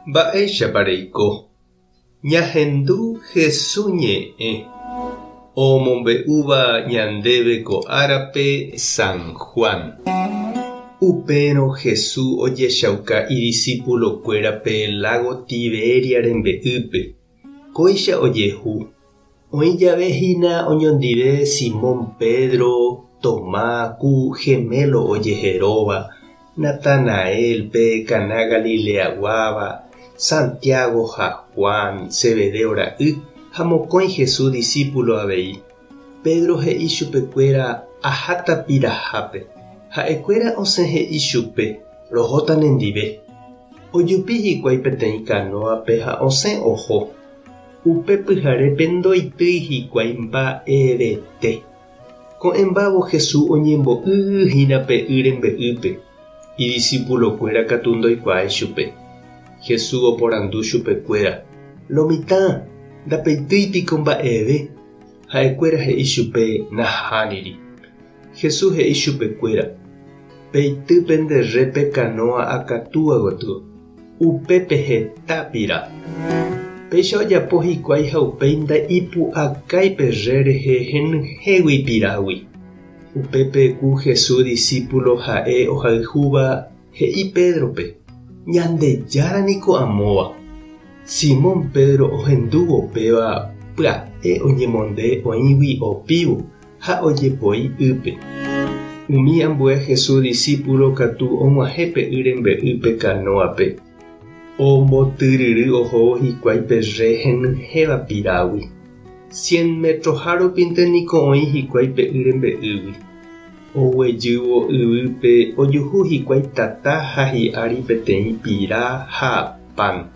Mba'éichapa reiko? Ñahendu Hesu ñe'ẽ omombe'úva ñandéve ko árape San Juan. Upérõ Hesu ojechauka idisípulokuérape lágo Tiberia rembe'ýpe. Kóicha ojehu, Oĩ jave hína oñondive Simón Pedro, Tomá, ku Gemelo ojeheróva, Natanael, pe Caná Galileaguáva, Santiago ha Juan, Zebedeo ra'y, ha mokõi Jesús disípulo avei. Pedro he'i chupekuéra, Aháta pirahápe. Ha'ekuéra osẽ he'i chupe, Rohóta nendive. Ojupi hikuái peteĩ kanóape ha osẽ oho. Upe pyharépe ndoitýi hikuái mba'evete. Ko'ẽmbávo Jesús oñembo'y hína pe y rembe'ýpe, idisipulokuéra katu ndoikuaái chupe. Jesús oporandu chupekuéra, Lo mitã, ndapeitýi piko mba'eve? Ha'ekuéra he'i chupe, Nahániri. Jesús he'i chupekuéra, Peity pende rre pe kanóa akatúa gotyo. Upépe heta pira. Péicha ojapo hikuái ha upéi nda'ipu'akái pe rre rehe henyhẽgui pirágui. Upépe ku Jesús disípulo ha'e ohayhúva he'i Pédrope, Ñandejára niko amóva. Simón Pedro ohendúvo péva pya'e oñemonde oĩgui opívo ha ojepoi ýpe. Umi ambue Jesús disípulo katu og̃uahẽ pe y rembe'ýpe kanóape, ombotyryry ohóvo hikuái pe rre henyhẽva pirágui. Cien metroha rupínte niko oĩ hikuái pe y rembe'ýgui. Oguejývo yvýpe ojuhu hikuái tata ha hi'ári peteĩ pira ha pan.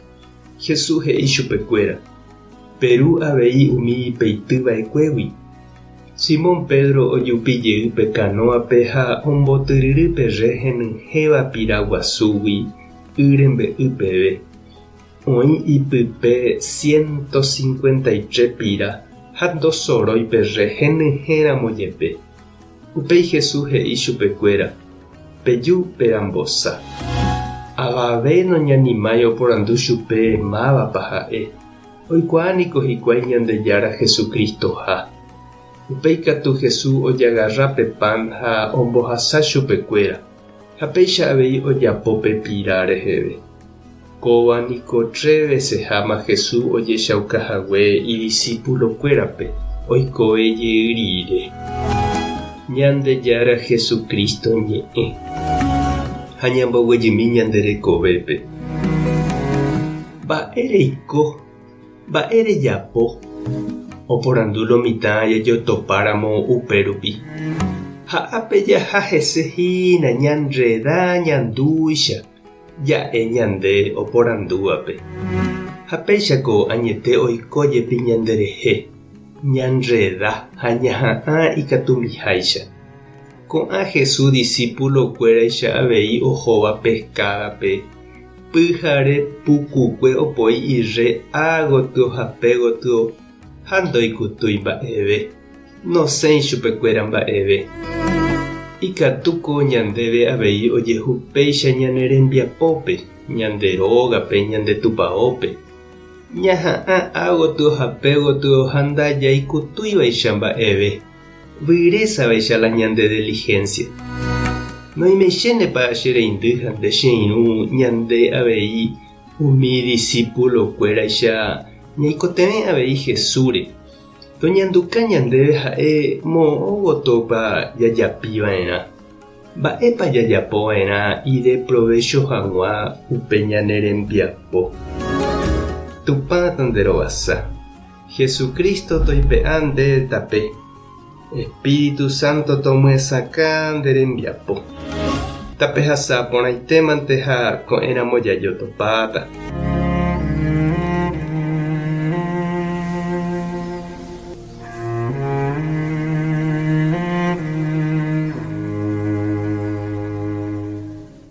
Jesús he'i chupekuéra, Peru avei umi peity va'ekuégui. Simón Pedro ojupi jey pe kanóape ha ombotyryry pe rre henyhẽva pira guasúgui y rembe'y peve. Oĩ ipype ciento cincuenta y tres pira ha ndosorói pe rre henyhẽ ramo jepe. Upéi Jesús he'i chupekuéra, Peju perambosa. Avave noñanimái oporandu chupe mávapa ha'e, oikuaa niko hikuái Ñandejára Jesucristoha. Upéi katu Jesús ojagarra pe pan ha ombohasa chupekuéra, ha péicha avei ojapo pe pira reheve. Kóva niko tre veseháma Jesús ojechauka hague idisipulokuérape oikove jey rire. Ñandejára Jesucristo ñe'ẽ. Ha ñamboguejymi ñande rekovépe. Mba'e reiko? Mba'e rejapo? Oporandu lo mitã jajotopáramo upérupi. Ha ápe jaha hese hína ñanreda ñandúicha. Ja'e ñande oporandúvape. Ha péichako añete oiko jepi ñanderehe, ñanreda ha ñaha'ã ikatumiháicha. Ko'ã Jesús disípulo-kuéraicha avei ohóva peskádape, pyhare pukukue opoi irre ágotyo ha pégotyo ha ndoikutúi mba'eve. Nosẽi chupekuéra mba'eve. Ikatúko ñandéve avei ojehu péicha ñane rembiapópe, ñande rógape, ñande tupaópe. Ñaha'ã ágotyo ha pégotyo ha ndajaikutúivaicha mba'eve, vyrésavaicha la ñande diligencia. Noimeichénepa che reindy ha nde che irũ ñande avei umi disípulokuéraicha ñaikotevẽ avei Jesúsre. Toñanduka ñandéve ha'e moõ gotyopa jajapi va'erã. Mba'épa jajapo va'erã ideprovécho hag̃ua upe ñane rembiapo? Tupã tanderovasa. Jesucristo toipe'a nde tape. Espíritu Santo tomyesakã nde rembiapo. Tapehasa porãitémante ha ko'ẽramo jajotopáta.